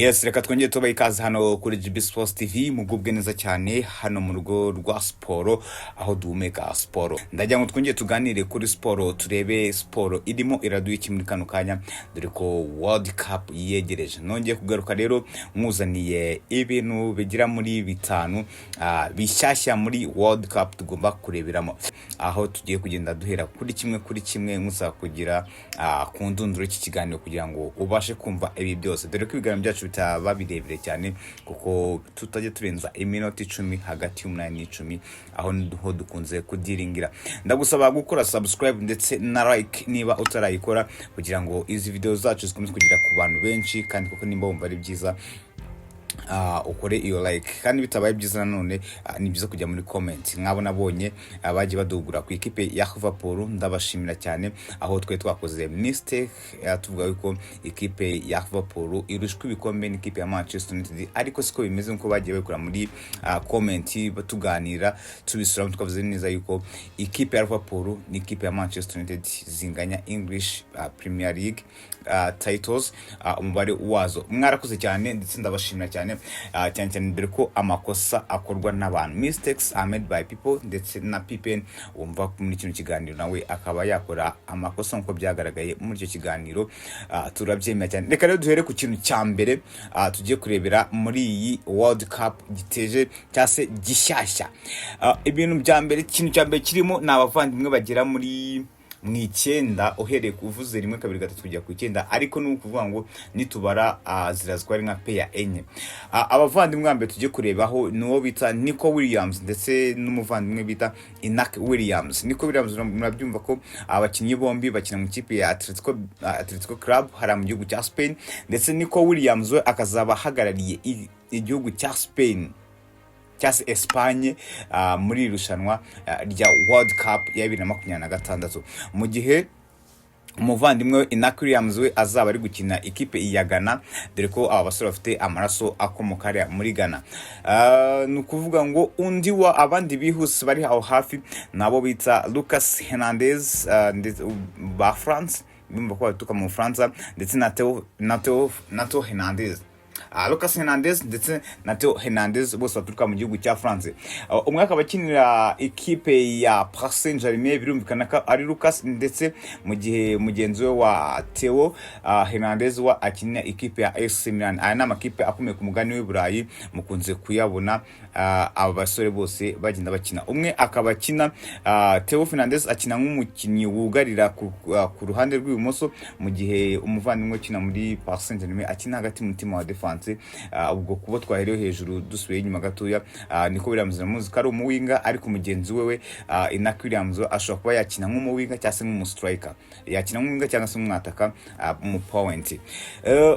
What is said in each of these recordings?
Yes, reka twongere tubahe ikaze hano kuri GB Sports TV. Mugubwe neza cyane hano mu rugo rwa siporo, aho duhumeka siporo. Ndagira ngo twongere tuganire kuri siporo, turebe siporo irimo iraduha iki muri kano kanya, dore ko World Cup yegereje. Nongeye kugaruka rero nkuzaniye ibintu bigera muri bitanu bishyashya muri World Cup tugomba kureberamo, aho tugiye kugenda duhera kuri kimwe kuri kimwe, nkusaba kugira ku ndunduro y'iki kiganiro kugira ngo ubashe kumva ibi byose, dore ko ibiganiro byacu bitaba birebire cyane kuko tutajya turenza iminota 10, hagati y'8 n'icumi, aho niho dukunze kudiringira. Ndagusaba gukora subscribe ndetse na like niba utarayikora, kugira ngo izi video zacu zikomeze kugera ku bantu benshi. Kandi kuko nimba wumva ari byiza, ukore iyo like. Kandi bitabaye byiza nanone, ni byiza kujya muri comment. Nk'abo nabonye bagiye badugura ku ikipe ya Liverpool, ndabashimira cyane, aho twe twakoze mistake, tuvuga yuko ikipe ya Liverpool irushwa ibikombe n'ikipe ya Manchester United, ariko siko bimeze nkuko bagiye babikora muri comment tuganira tubisubiramo, tukavuze neza yuko ikipe ya Liverpool n'ikipe ya Manchester United zinganya English Premier League titles, umubare wazo. Mwarakoze cyane ndetse ndabashimira cyane, cyane cyane dore ko amakosa akorwa n'abantu, mistakes are made by people, ndetse na Pippen wumva muri kino kiganiro nawe akaba yakora amakosa nk'uko byagaragaye muri icyo kiganiro, turabyemera cyane. Reka rero duhere ku kintu cya mbere tugiye kurebera muri iyi World Cup giteje cyangwa se gishyashya. Ibintu bya mbere, ikintu cya mbere kirimo ni abavandimwe bagera muri mu icyenda, uhereye kuvuze rimwe, kabiri, gatatu kujya ku icyenda, ariko ni ukuvuga ngo nitubara zirazwa ari nka pair enye. Abavandimwe ba mbere tugiye kurebaho ni uwo bita Nico Williams ndetse n'umuvandimwe bita Inaki Williams. Nico Williams, murabyumva ko abakinnyi bombi bakina mu ikipe ya Atletico Club hariya mu gihugu cya Spain, ndetse Nico Williams we akazaba ahagarariye igihugu cya Spain cyangwa se Espagne muri iri rushanwa rya World Cup ya 2026, mu gihe umuvandimwe we Inaki Williams we azaba ari gukina ikipe ya Ghana, dore ko aba basore bafite amaraso akomoka hariya muri Ghana. Ni ukuvuga ngo undi wa abandi bihuse bari aho hafi nabo bita Lucas Hernandez, ndetse ba France, bumva ko baturuka mu Bufaransa, ndetse na Theo Hernandez. Lucas Hernandez ndetse na Theo Hernandez bose baturuka mu gihugu cya France. Umwe akaba akinira ikipe ya Paris Saint-Germain, birumvikana ko ari Lucas, ndetse mu gihe mugenzi we wa Theo Hernandez wa akinira ikipe ya AC Milan. Aya ni amakipe akomeye ku mugani w'i Burayi, mukunze kuyabona aba basore bose bagenda bakina. Umwe akaba akina, Theo Hernandez akina nk'umukinnyi wugarira ku ruhande rw'ibumoso, mu gihe umuvandimwe ukina muri Paris Saint-Germain akina hagati mu mutima wa defense. Ubwo kuba twaherewe hejuru, dusubiye inyuma gatoya, Nico Williams namuzi ko ari umuwinger, ariko mugenzi we Inaki Williams we ashobora kuba yakina nk'umuwinger cyangwa se nk'umustriker, yakina nk'umuwinger cyangwa se nk'umwataka mu point.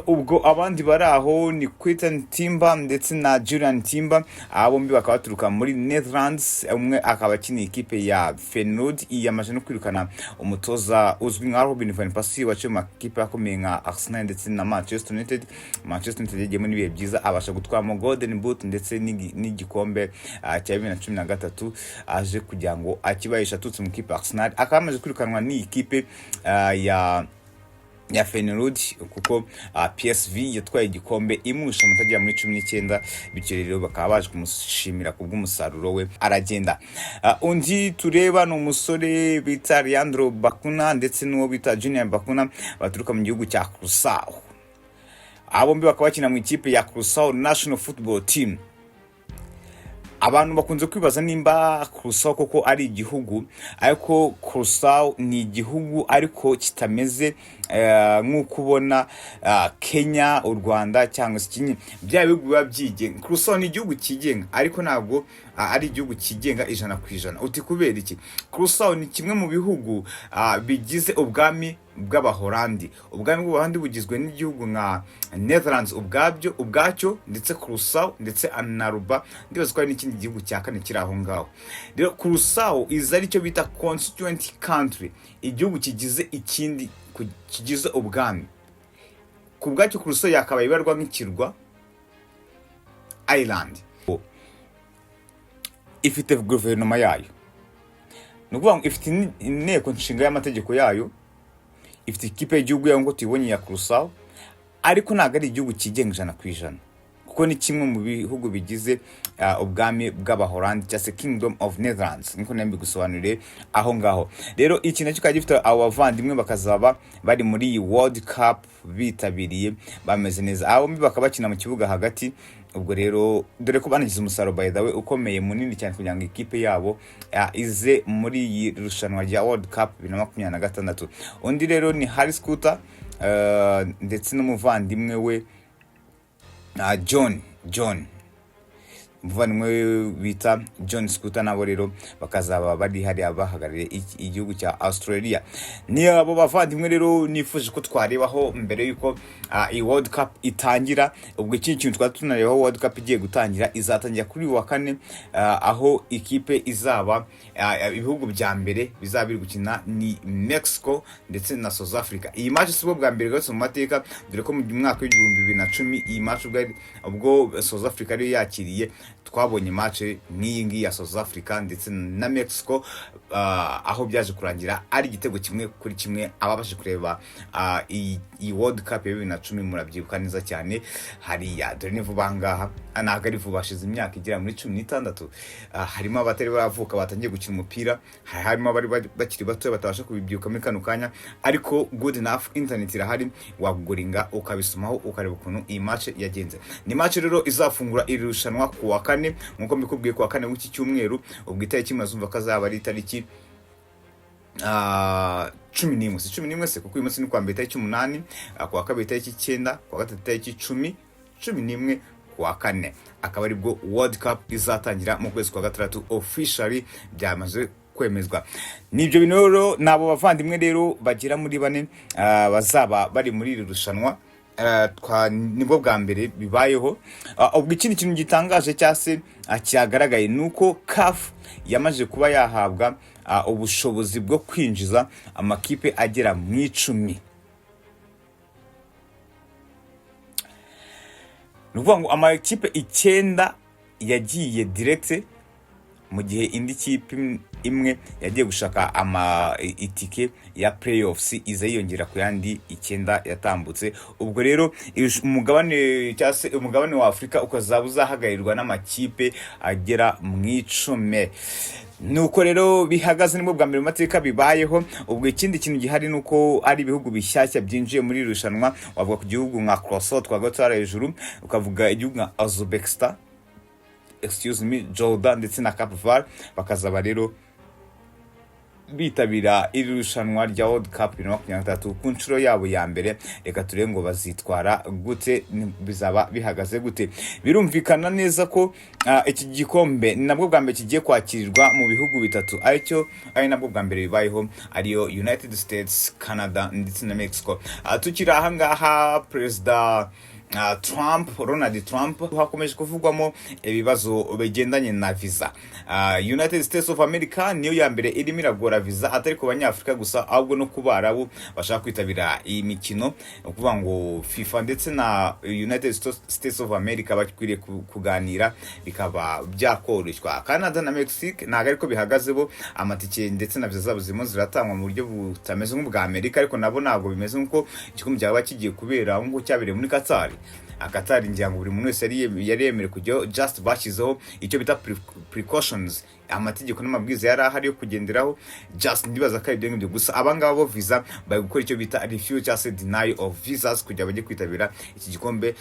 Ubwo abandi bari aho ni Quinten Timber ndetse na Julian Timber, aba bombi bakaba baturuka muri Netherlands. Umwe akaba akiniye ikipe ya Feyenoord, yamaze no kwirukana umutoza uzwi nka Robin van Persie waciye mu makipe akomeye nka Arsenal ndetse na Manchester United. Manchester United yagiyemo n'ibihe byiza, abasha gutwaramo Golden Boot ndetse n'igikombe cya 2013, aje kugira ngo akibahisha aturutse mu ikipe ya Arsenal, akaba amaze kwirukanwa n'iyi kipe ya Feyenoord, kuko PSV yatwaye igikombe imurusha amanota agera muri 19, bityo rero bakaba baje kumushimira ku bw'umusaruro we, aragenda. Undi tureba ni umusore bita Leandro Bacuna ndetse n'uwo bita Junior Bacuna baturuka mu gihugu cya Curaçao. Abo bombi bakaba bakina mu ikipe ya Curaçao National Football Team. Abantu bakunze kwibaza nimba Curaçao koko ari igihugu, ariko Curaçao ni igihugu ariko kitameze nk'uko ubona Kenya, u Rwanda cyangwa se kimwe bya bihugu biba byigenga. Curaçao ni igihugu cyigenga, ariko ntabwo ari igihugu cyigenga 100%. Uti kubera iki? Curaçao ni kimwe mu bihugu bigize ubwami bw'Abahorandi. Ubwami bw'Abahorandi bugizwe n'igihugu nka Netherlands ubwabyo ubwacyo, ndetse Curaçao ndetse na Aruba, ndibaza ko hari n'ikindi gihugu cya kane kiri aho ngaho. Rero Curaçao iza aricyo bita constituent country, igihugu kigize ikindi kigize ubwami ku bwacyo. Curaçao yakabaye ibarwa nk'ikirwa, island, ifite guverinoma yayo, ni ukuvuga ngo ifite inteko nshinga y'amategeko yayo, ifite ikipe y'igihugu yayo nk'uko tuyibonye ya Curaçao. Ariko ntabwo ari igihugu cyigenga 100%, kuko ni kimwe mu bihugu bigize ubwami bw'Abahorandi cyangwa se Kingdom of Netherlands, nkuko nari mbigusobanuriye aho ngaho. Rero iki nacyo kikaba gifite abo bavandimwe, bakazaba bari muri iyi World Cup bitabiriye bameze neza. Abo bombi bakaba bakina mu kibuga hagati. Ubwo rero dore ko banagize umusaruro, by the way, ukomeye munini cyane kugira ngo ikipe yabo ize muri iyi rushanwa rya World Cup 2026. Undi rero ni Harry Souttar ndetse n'umuvandimwe we John, umuvandimwe we bita John Souttar, nabo rero bakazaba bari hariya bahagarariye igihugu cya Australia. Ni abo bavandimwe rero nifuje ko twarebaho mbere y'uko iyi World Cup itangira. Ubwo ikindi kintu twari tunarebaho, World Cup igiye gutangira, izatangira kuri uyu wa kane, aho ikipe izaba ibihugu bya mbere bizaba biri gukina ni Mexico ndetse na South Africa. Iyi match si bwo bwa mbere rwose mu mateka, dore ko mu mwaka wa 2010 iyi match ubwo South Africa ariyo yakiriye, twabonye match nk'iyi ngiyi ya South Africa ndetse na Mexico, aho byaje kurangira ari igitego 1-1. Ababashe kureba iyi World Cup ya 2010 murabyibuka neza cyane hariya. Dore ni vuba aha ngaha, ntabwo ari vuba, hashize imyaka igera muri 16. Harimo abatari baravuka batangiye gukina umupira, harimo abari bakiri bato batabasha kubibyuka muri kano kanya, ariko good enough, internet irahari, wagooglinga ukabisomaho, ukareba ukuntu iyi match yagenze. Ni match rero izafungura iri rushanwa ku wa kane, nk'uko mbikubwiye, ku wa kane w'iki cyumweru. Ubwo itariki murazumva ko azaba ari itariki 11, si 11 se? Kuko uyu munsi ni kuwa mbere itariki 8, kuwa kabiri itariki 9, kuwa gatatu itariki 10, 11 kuwa kane, akaba aribwo World Cup izatangira mu kwezi kwa gatandatu. Officially byamaze kwemezwa. Nibyo bintu rero, ni abo bavandimwe rero bagera muri bane bazaba bari muri iri rushanwa. Nibwo bwa mbere bibayeho. Ubwo ikindi kintu gitangaje cyangwa se cyagaragaye ni uko CAF yamaze kuba yahabwa ubushobozi bwo kwinjiza amakipe agera mu 10. Ni ukuvuga ngo amakipe 9 yagiye direct, mu gihe indi kipe imwe yagiye gushaka ama itike ya playoffs, iza yiyongera ku yandi 9 yatambutse. Ubwo rero umugabane cyangwa se umugabane wa Afurika ukazaba uzahagarirwa n'amakipe agera mu 10. Nuko rero bihagaze, nibwo bwa mbere mu mateka bibayeho. Ubwo ikindi kintu gihari ni uko ari ibihugu bishyashya byinjiye muri iri rushanwa. Wavuga ku gihugu nka Curacao twagatwara hejuru, ukavuga igihugu nka Uzbekistan, excuse me, Jordan ndetse na Cape Verde, bakazaba rero bitabira iri rushanwa rya World Cup 2023 ku nshuro yabo ya mbere. Reka turebe ngo bazitwara gute, bizaba bihagaze gute. Birumvikana neza ko iki gikombe ni nabwo bwa mbere kigiye kwakirirwa mu bihugu bitatu, aricyo ari nabwo bwa mbere bibayeho, ariyo United States, Canada ndetse na Mexico. Tukiri aha ngaha, Perezida Trump, Donald Trump, hakomeje kuvugwamo ibibazo bigendanye na visa. United States of America niyo ya mbere irimo iragora visa, atari ku Banyafurika gusa, ahubwo no ku Barabu bashaka kwitabira iyi mikino. Ni ukuvuga ngo FIFA ndetse na United States of America bakwiriye kuganira bikaba byakoroshywa. Canada na Mexique ntabwo ariko bihagaze, bo amatike ndetse na visa zabo zirimo ziratangwa mu buryo butameze nk'ubwa Amerika, ariko nabo ntabwo bimeze nk'uko igikombe cyaba kigiye kubera nk'uko cyabereye muri Qatar. Qatar ngira ngo buri muntu wese yari yemerewe kujyaho, just bashyizeho icyo bita precautions, amategeko n'amabwiriza yari ahari yo kugenderaho. Just ndibaza ko ari ibyo ngibyo gusa. Abangaba bo visa bari gukora icyo bita refuse cyangwa se deny of visas kugira bajye kwitabira iki gikombe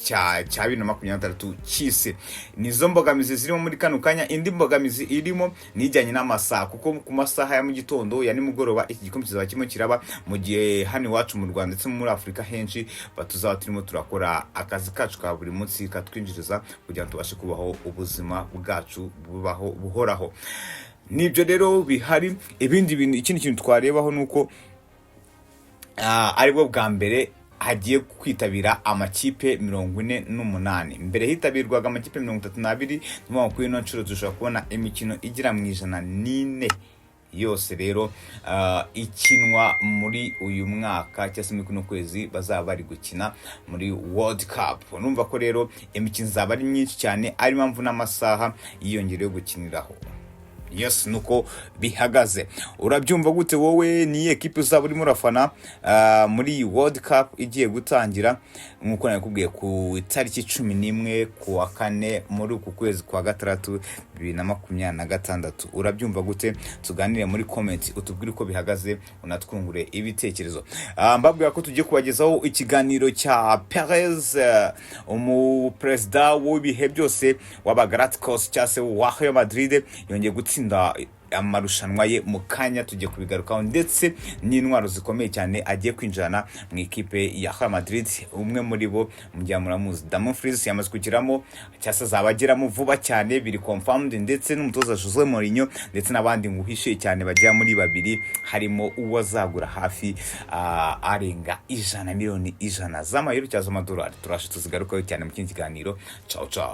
cya 2023 cy'isi. Nizo mbogamizi zirimo muri kano kanya. Indi mbogamizi irimo ni ijyanye n'amasaha, kuko ku masaha ya mu gitondo, ya nimugoroba, iki gikombe kizaba kirimo kiraba, mu gihe hano iwacu mu Rwanda ndetse muri Afurika henshi tuzaba turimo turakora akazi kacu ka buri munsi katwinjiriza kugira ngo tubashe kubaho ubuzima bwacu bubaho buhoraho. Nibyo rero bihari. Ibindi bintu, ikindi kintu twarebaho ni uko aribwo bwa mbere hagiye kwitabira amakipe 48. Mbere hitabirwaga amakipe 32. Ni ukuvuga ngo kuri ino nshuro dushobora kubona imikino igera mu 104 yose rero ikinwa muri uyu mwaka cyangwa se muri kuno kwezi bazaba bari gukina muri World Cup. Urumva ko rero imikino izaba ari myinshi cyane, ari mpamvu n'amasaha yiyongereye yo gukiniraho. Yes, nuko bihagaze. Urabyumva gute wowe? Ni ekipe uzaba urimo urafana muri World Cup igiye gutangira, nk'uko nakubwiye, ku itariki 11 ku wa kane muri uku kwezi kwa gatandatu 2026? Urabyumva gute? Tuganire muri comment, utubwire uko bihagaze, unatwungure ibitekerezo. Mbabwira ko tugiye kubagezaho ikiganiro cya Perez, umuperezida w'ibihe byose w'Abagalacticos cyangwa se wa Real Madrid, yongeye gutsinda amarushanwa ye. Mu kanya tugiye kubigarukaho, ndetse n'intwaro zikomeye cyane agiye kwinjirana mu ikipe ya Real Madrid. Umwe muri bo mugihe muramuzi, Dumfries, yamaze kugeramo cyangwa se azaba ageramo vuba cyane, biri confirmed, ndetse n'umutoza Jose Mourinho, ndetse n'abandi nguhishiye cyane bagera muri babiri, harimo uwo azagura hafi arenga 100 miliyoni 100 z'amayero cyangwa z'amadolari. Turaje tuzigarukaho cyane mu kindi kiganiro. Ciao ciao.